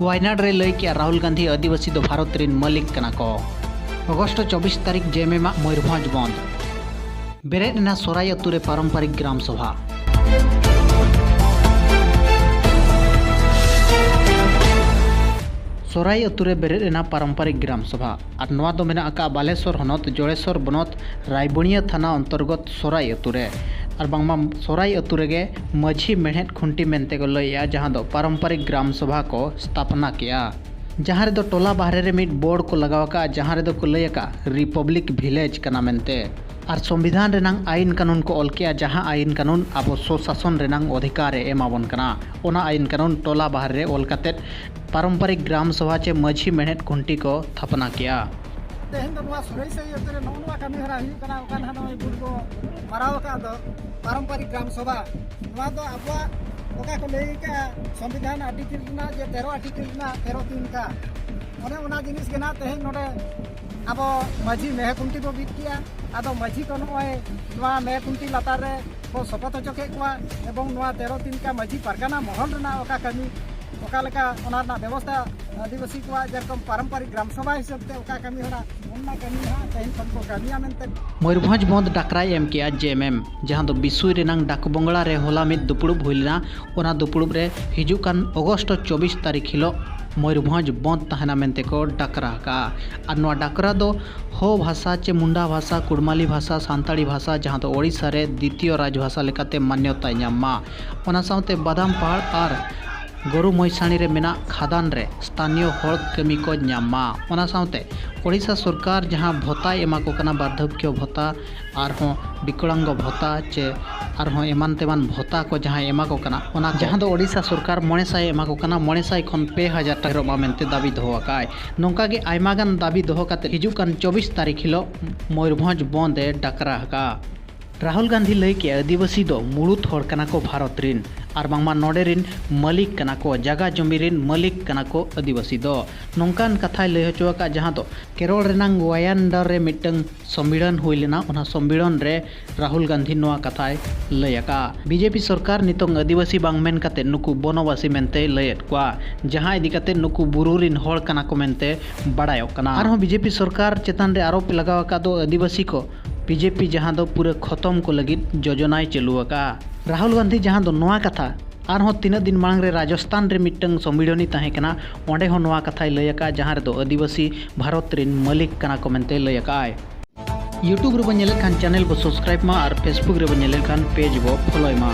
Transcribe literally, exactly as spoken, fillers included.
ᱣᱟᱭᱱᱟᱰ ᱨᱮ ᱞᱟᱹᱭ ᱠᱮᱜᱼᱟ ᱨᱟᱦᱩᱞ ᱜᱟᱱᱫᱷᱤ ᱟᱹᱫᱤᱵᱟᱹᱥᱤ ᱫᱚ ᱵᱷᱟᱨᱚᱛ ᱨᱤᱱ ᱢᱟᱹᱞᱤᱠ ᱠᱟᱱᱟ ᱠᱚ᱾ ᱚᱜᱚᱥᱴ ᱪᱚᱵᱵᱤᱥ ᱛᱟᱹᱨᱤᱠᱷ ᱡᱮᱢᱮᱢᱟᱜ ᱢᱚᱭᱩᱨᱵᱷᱚᱸᱡᱽ ᱵᱚᱱᱫᱷ᱾ ᱵᱮᱨᱮᱫ ᱮᱱᱟ ᱥᱚᱨᱟᱭ ᱟᱹᱛᱩ ᱨᱮ ᱯᱟᱨᱚᱢᱯᱟᱨᱤᱠ ᱜᱨᱟᱢ ᱥᱚᱵᱷᱟ᱾ ᱥᱚᱨᱟᱭ ᱟᱹᱛᱩ ᱨᱮ ᱵᱮᱨᱮᱫ ᱮᱱᱟ ᱯᱟᱨᱚᱢᱯᱟᱨᱤᱠ ᱜᱨᱟᱢ ᱥᱚᱵᱷᱟ᱾ ᱟᱨ ᱱᱚᱣᱟ ᱫᱚ ᱢᱮᱱᱟᱜ ᱟᱠᱟᱫ ᱵᱟᱞᱮᱥᱚᱨ ᱦᱚᱱᱚᱛ ᱡᱚᱲᱮᱥᱚᱨ ᱵᱚᱱᱚᱛ ᱨᱟᱭᱵᱩᱱᱤᱭᱟᱹ ᱛᱷᱟᱱᱟ ᱚᱱᱛᱚᱨᱜᱚᱛ ᱥᱚᱨᱟᱭ ᱟᱹᱛᱩ ᱨᱮ᱾ ᱟᱨ ᱵᱟᱝᱢᱟ ᱥᱚᱨᱟᱭ ᱟᱹᱛᱩ ᱨᱮᱜᱮ ᱢᱟᱹᱡᱷᱤ ᱢᱮᱬᱦᱮᱫ ᱠᱷᱩᱱᱴᱤ ᱢᱮᱱᱛᱮ ᱠᱚ ᱞᱟᱹᱭᱮᱜᱼᱟ, ᱡᱟᱦᱟᱸ ᱫᱚ ᱯᱟᱨᱚᱢᱯᱟᱨᱤᱠ ᱜᱨᱟᱢ ᱥᱚᱵᱷᱟ ᱠᱚ ᱥᱛᱷᱟᱯᱚᱱᱟ ᱠᱮᱜᱼᱟ, ᱡᱟᱦᱟᱸ ᱨᱮᱫᱚ ᱴᱚᱞᱟ ᱵᱟᱦᱨᱮ ᱨᱮ ᱢᱤᱫ ᱵᱳᱨᱰ ᱠᱚ ᱞᱟᱜᱟᱣ ᱟᱠᱟᱫᱼᱟ, ᱡᱟᱦᱟᱸ ᱨᱮᱫᱚ ᱠᱚ ᱞᱟᱹᱭ ᱟᱠᱟᱫ ᱨᱤᱯᱚᱵᱽᱞᱤᱠ ᱵᱷᱤᱞᱮᱡᱽ ᱠᱟᱱᱟ ᱢᱮᱱᱛᱮ᱾ ᱟᱨ ᱥᱚᱝᱵᱤᱫᱷᱟᱱ ᱨᱮᱱᱟᱝ ᱟᱭᱤᱱ ᱠᱟᱹᱱᱩᱱ ᱠᱚ ᱚᱞ ᱠᱮᱜᱼᱟ, ᱡᱟᱦᱟᱸ ᱟᱭᱤᱱ ᱠᱟᱹᱱᱩᱱ ᱟᱵᱚ ᱥᱚᱥᱟᱥᱚᱱ ᱨᱮᱱᱟᱝ ᱚᱫᱷᱤᱠᱟᱨ ᱮ ᱮᱢᱟᱵᱚᱱ ᱠᱟᱱᱟ, ᱚᱱᱟ ᱟᱭᱤᱱ ᱠᱟᱹᱱᱩᱱ ᱴᱚᱞᱟ ᱵᱟᱦᱨᱮ ᱨᱮ ᱚᱞ ᱠᱟᱛᱮᱫ ᱯᱟᱨᱚᱢᱯᱟᱨᱤᱠ ᱜᱨᱟᱢ ᱥᱚᱵᱷᱟ ᱪᱮ ᱢᱟᱹᱡᱷᱤ ᱢᱮᱬᱦᱮᱫ ᱠᱷᱩᱱᱴᱤ ᱠᱚ ᱛᱷᱟᱯᱚᱱᱟ ᱠᱮᱜᱼᱟ᱾ ᱛᱮᱦᱮᱧ ᱫᱚ ᱱᱚᱣᱟ ᱥᱩᱨᱟᱹᱭ ᱥᱟᱹᱭ ᱟᱹᱛᱩ ᱨᱮ ᱱᱚᱜᱼᱚ ᱱᱚᱣᱟ ᱠᱟᱹᱢᱤ ᱦᱚᱨᱟ ᱦᱩᱭᱩᱜ ᱠᱟᱱᱟ, ᱚᱠᱟ ᱱᱟᱦᱟᱜ ᱱᱚᱜᱼᱚᱭ ᱵᱳᱨᱰ ᱠᱚ ᱢᱟᱨᱟᱣ ᱟᱠᱟᱫ ᱫᱚ ᱯᱟᱨᱚᱢᱯᱟᱨᱤᱠ ᱜᱨᱟᱢ ᱥᱚᱵᱷᱟ᱾ ᱱᱚᱣᱟ ᱫᱚ ᱟᱵᱚᱣᱟᱜ ᱚᱠᱟ ᱠᱚ ᱞᱟᱹᱭ ᱟᱠᱟᱫᱼᱟ ᱥᱚᱝᱵᱤᱫᱷᱟᱱ ᱟᱨᱴᱤᱠᱮᱞ ᱨᱮᱱᱟᱜ ᱡᱮ ᱛᱮᱨᱚ ᱟᱨᱴᱤᱠᱮᱞ ᱨᱮᱱᱟᱜ ᱛᱮᱨᱚ ᱛᱤᱱ ᱠᱟ, ᱚᱱᱮ ᱚᱱᱟ ᱡᱤᱱᱤᱥ ᱜᱮ ᱱᱟᱦᱟᱜ ᱛᱮᱦᱮᱧ ᱱᱚᱰᱮ ᱟᱵᱚ ᱢᱟᱹᱡᱷᱤ ᱢᱮᱦᱮ ᱠᱷᱩᱱᱴᱤ ᱵᱚ ᱵᱤᱫ ᱠᱮᱜᱼᱟ᱾ ᱟᱫᱚ ᱢᱟᱹᱡᱷᱤ ᱠᱚ ᱱᱚᱜᱼᱚᱭ ᱱᱚᱣᱟ ᱢᱮᱦᱮ ᱠᱷᱩᱱᱴᱤ ᱞᱟᱛᱟᱨ ᱨᱮ ᱠᱚ ᱥᱚᱯᱚᱛ ᱦᱚᱪᱚ ᱠᱮᱫ ᱠᱚᱣᱟ, ᱮᱵᱚᱝ ᱱᱚᱣᱟ ᱛᱮᱨᱚ ᱛᱤᱱ ᱠᱟ ᱢᱟᱹᱡᱷᱤ ᱯᱟᱨᱜᱟᱱᱟ ᱢᱚᱦᱚᱞ ᱨᱮᱱᱟᱜ ᱚᱠᱟ ᱠᱟᱹᱢᱤ, ᱚᱠᱟ ᱞᱮᱠᱟ ᱚᱱᱟ ᱨᱮᱱᱟᱜ ᱵᱮᱵᱚᱥᱛᱷᱟ, ᱟᱹᱫᱤᱵᱟᱹᱥᱤ ᱠᱚᱣᱟᱜ ᱡᱮᱨᱚᱠᱚᱢ ᱯᱟᱨᱚᱢᱯᱟᱨᱤᱠ ᱜᱨᱟᱢ ᱥᱚᱵᱷᱟ ᱦᱤᱥᱟᱹᱵ ᱛᱮ ᱚᱠᱟ ᱠᱟᱹᱢᱤ ᱦᱚᱨᱟ, ᱚᱱᱟ ᱠᱟᱹᱢᱤ ᱦᱟᱸᱜ ᱛᱮᱦᱮᱧ ᱠᱷᱚᱱ ᱠᱚ ᱠᱟᱹᱢᱤᱭᱟ ᱢᱮᱱᱛᱮ᱾ ᱢᱚᱭᱩᱨᱵᱷᱚᱸᱡᱽ ᱵᱚᱱᱫᱷ ᱰᱟᱠᱨᱟᱭ ᱮᱢ ᱠᱮᱜᱼᱟ ᱡᱮ ᱮᱢ ᱮᱢ, ᱡᱟᱦᱟᱸ ᱫᱚ ᱵᱤᱥᱩᱭ ᱨᱮᱱᱟᱝ ᱰᱟᱠ ᱵᱚᱝᱜᱽᱞᱟ ᱨᱮ ᱦᱚᱞᱟ ᱢᱤᱫ ᱫᱩᱯᱲᱩᱵ ᱦᱩᱭ ᱞᱮᱱᱟ᱾ ᱚᱱᱟ ᱫᱩᱯᱲᱩᱵ ᱨᱮ ᱦᱤᱡᱩᱜ ᱠᱟᱱ ᱚᱜᱚᱥᱴ ᱪᱚᱵᱵᱤᱥ ᱛᱟᱹᱨᱤᱠᱷ ᱦᱤᱞᱳᱜ ᱢᱚᱭᱩᱨᱵᱷᱚᱸᱡᱽ ᱵᱚᱱᱫᱷ ᱛᱟᱦᱮᱱᱟ ᱢᱮᱱᱛᱮ ᱠᱚ ᱰᱟᱠᱨᱟ ᱟᱠᱟᱜᱼᱟ᱾ ᱟᱨ ᱱᱚᱣᱟ ᱰᱟᱠᱨᱟ ᱫᱚ ᱦᱳ ᱵᱷᱟᱥᱟ ᱪᱮ ᱢᱩᱱᱰᱟ ᱵᱷᱟᱥᱟ, ᱠᱩᱲᱢᱟᱞᱤ ᱵᱷᱟᱥᱟ, ᱥᱟᱱᱛᱟᱲᱤ ᱵᱷᱟᱥᱟ, ᱡᱟᱦᱟᱸ ᱫᱚ ᱳᱰᱤᱥᱟ ᱨᱮ ᱫᱤᱛᱤᱭᱚ ᱨᱟᱡᱽ ᱵᱷᱟᱥᱟ ᱞᱮᱠᱟᱛᱮ ᱢᱟᱱᱭᱚᱛᱟᱭ ᱧᱟᱢ ᱢᱟ, ᱚᱱᱟ ᱥᱟᱶᱛᱮ ᱵᱟᱫᱟᱢ ᱯᱟᱦᱟᱲ ᱟᱨ ᱜᱚᱨᱩ ᱢᱚᱭᱥᱟᱬᱤ ᱨᱮ ᱢᱮᱱᱟᱜ ᱠᱷᱟᱫᱟᱱ ᱨᱮ ᱥᱛᱷᱟᱱᱤᱭᱚ ᱦᱚᱲ ᱠᱟᱹᱢᱤ ᱠᱚ ᱧᱟᱢ ᱢᱟ᱾ ᱚᱱᱟ ᱥᱟᱶᱛᱮ ᱳᱰᱤᱥᱟ ᱥᱚᱨᱠᱟᱨ ᱡᱟᱦᱟᱸ ᱵᱷᱚᱛᱟᱭ ᱮᱢᱟ ᱠᱚ ᱠᱟᱱᱟ, ᱵᱟᱨᱫᱷᱚᱠᱭᱚ ᱵᱷᱚᱛᱟ, ᱟᱨᱦᱚᱸ ᱵᱤᱠᱚᱞᱟᱝᱜᱚ ᱵᱷᱚᱛᱟ ᱪᱮ ᱟᱨᱦᱚᱸ ᱮᱢᱟᱱ ᱛᱮᱢᱟᱱ ᱵᱷᱚᱛᱟ ᱠᱚ ᱡᱟᱦᱟᱸᱭ ᱮᱢᱟ ᱠᱚ ᱠᱟᱱᱟ, ᱚᱱᱟ ᱠᱚ, ᱡᱟᱦᱟᱸ ᱫᱚ ᱳᱰᱤᱥᱟ ᱥᱚᱨᱠᱟᱨ ᱢᱚᱬᱮ ᱥᱟᱭ ᱮᱢᱟ ᱠᱚ ᱠᱟᱱᱟ, ᱢᱚᱬᱮ ᱥᱟᱭ ᱠᱷᱚᱱ ᱯᱮ ᱦᱟᱡᱟᱨ ᱴᱟᱠᱟ ᱰᱷᱮᱨᱚᱜ ᱢᱟ ᱢᱮᱱᱛᱮ ᱫᱟᱹᱵᱤ ᱫᱚᱦᱚ ᱟᱠᱟᱫᱼᱟᱭ᱾ ᱱᱚᱝᱠᱟ ᱜᱮ ᱟᱭᱢᱟ ᱜᱟᱱ ᱫᱟᱹᱵᱤ ᱫᱚᱦᱚ ᱠᱟᱛᱮ ᱦᱤᱡᱩᱜ ᱠᱟᱱ ᱪᱚᱵᱵᱤᱥ ᱛᱟᱹᱨᱤᱠᱷ ᱦᱤᱞᱳᱜ ᱢᱚᱭᱩᱨᱵᱷᱚᱸᱡᱽ ᱵᱚᱱᱫᱷ ᱮ ᱰᱟᱠᱨᱟ ᱟᱠᱟᱫᱼᱟ᱾ ᱨᱟᱦᱩᱞ ᱜᱟᱱᱫᱷᱤ ᱞᱟᱹᱭ ᱠᱮᱜᱼᱟ, ᱟᱹᱫᱤᱵᱟᱹᱥᱤ ᱫᱚ ᱢᱩᱲᱩᱫ ᱦᱚᱲ ᱠᱟᱱᱟ ᱠᱚ ᱵᱷᱟᱨᱚᱛ ᱨᱤᱱ, ᱟᱨ ᱵᱟᱝᱢᱟ ᱱᱚᱰᱮ ᱨᱤᱱ ᱢᱟᱹᱞᱤᱠ ᱠᱟᱱᱟ ᱠᱚ, ᱡᱟᱜᱟ ᱡᱚᱢᱤ ᱨᱤᱱ ᱢᱟᱹᱞᱤᱠ ᱠᱟᱱᱟ ᱠᱚ ᱟᱹᱫᱤᱵᱟᱹᱥᱤ ᱫᱚ᱾ ᱱᱚᱝᱠᱟᱱ ᱠᱟᱛᱷᱟᱭ ᱞᱟᱹᱭ ᱦᱚᱪᱚ ᱟᱠᱟᱫ, ᱡᱟᱦᱟᱸ ᱫᱚ ᱠᱮᱨᱚᱞ ᱨᱮᱱᱟᱝ ᱣᱟᱭᱟᱱᱰᱟᱨ ᱨᱮ ᱢᱤᱫᱴᱟᱝ ᱥᱚᱢᱢᱮᱞᱚᱱ ᱦᱩᱭ ᱞᱮᱱᱟ᱾ ᱚᱱᱟ ᱥᱚᱢᱢᱮᱞᱚᱱ ᱨᱮ ᱨᱟᱦᱩᱞ ᱜᱟᱱᱫᱷᱤ ᱱᱚᱣᱟ ᱠᱟᱛᱷᱟᱭ ᱞᱟᱹᱭ ᱟᱠᱟᱫᱼᱟ᱾ ᱵᱤᱡᱮᱯᱤ ᱥᱚᱨᱠᱟᱨ ᱱᱤᱛᱚᱝ ᱟᱹᱫᱤᱵᱟᱹᱥᱤ ᱵᱟᱝ ᱢᱮᱱ ᱠᱟᱛᱮ ᱱᱩᱠᱩ ᱵᱚᱱᱚᱵᱟᱥᱤ ᱢᱮᱱᱛᱮᱭ ᱞᱟᱹᱭᱮᱫ ᱠᱚᱣᱟ, ᱡᱟᱦᱟᱸ ᱤᱫᱤ ᱠᱟᱛᱮ ᱱᱩᱠᱩ ᱵᱩᱨᱩ ᱨᱤᱱ ᱦᱚᱲ ᱠᱟᱱᱟ ᱠᱚ ᱢᱮᱱᱛᱮ ᱵᱟᱲᱟᱭᱚᱜ ᱠᱟᱱᱟ᱾ ᱟᱨᱦᱚᱸ ᱵᱤᱡᱮᱯᱤ ᱥᱚᱨᱠᱟᱨ ᱪᱮᱛᱟᱱ ᱨᱮ ᱟᱨᱚᱯ ᱞᱟᱜᱟᱣ ᱟᱠᱟᱫ ᱫᱚ ᱟᱹᱫᱤᱵᱟᱹᱥᱤ ᱠᱚ, ᱵᱤᱡᱮᱯᱤ ᱡᱟᱦᱟᱸ ᱫᱚ ᱯᱩᱨᱟᱹ ᱠᱷᱚᱛᱚᱢ ᱠᱚ ᱞᱟᱹᱜᱤᱫ ᱡᱳᱡᱚᱱᱟᱭ ᱪᱟᱹᱞᱩ ᱟᱠᱟᱫᱼᱟ᱾ ᱨᱟᱦᱩᱞ ᱜᱟᱱᱫᱷᱤ ᱡᱟᱦᱟᱸ ᱫᱚ ᱱᱚᱣᱟ ᱠᱟᱛᱷᱟ ᱟᱨᱦᱚᱸ ᱛᱤᱱᱟᱹᱜ ᱫᱤᱱ ᱢᱟᱲᱟᱝ ᱨᱮ ᱨᱟᱡᱚᱥᱛᱷᱟᱱ ᱨᱮ ᱢᱤᱫᱴᱟᱝ ᱥᱚᱢᱢᱮᱞᱚᱱᱤ ᱛᱟᱦᱮᱸ ᱠᱟᱱᱟ, ᱚᱸᱰᱮ ᱦᱚᱸ ᱱᱚᱣᱟ ᱠᱟᱛᱷᱟᱭ ᱞᱟᱹᱭ ᱟᱠᱟᱫᱼᱟ, ᱡᱟᱦᱟᱸ ᱨᱮᱫᱚ ᱟᱹᱫᱤᱵᱟᱹᱥᱤ ᱵᱷᱟᱨᱚᱛ ᱨᱤᱱ ᱢᱟᱹᱞᱤᱠ ᱠᱟᱱᱟ ᱠᱚ ᱢᱮᱱᱛᱮ ᱞᱟᱹᱭ ᱟᱠᱟᱫᱼᱟᱭ᱾ YouTube ᱨᱮᱵᱚᱱ ᱧᱮᱞᱮᱫ ᱠᱷᱟᱱ channel ᱵᱚ subscribe ᱢᱟ ᱟᱨ Facebook ᱨᱮᱵᱚᱱ ᱧᱮᱞᱮᱫ ᱠᱷᱟᱱ page ᱵᱚ follow ᱢᱟ᱾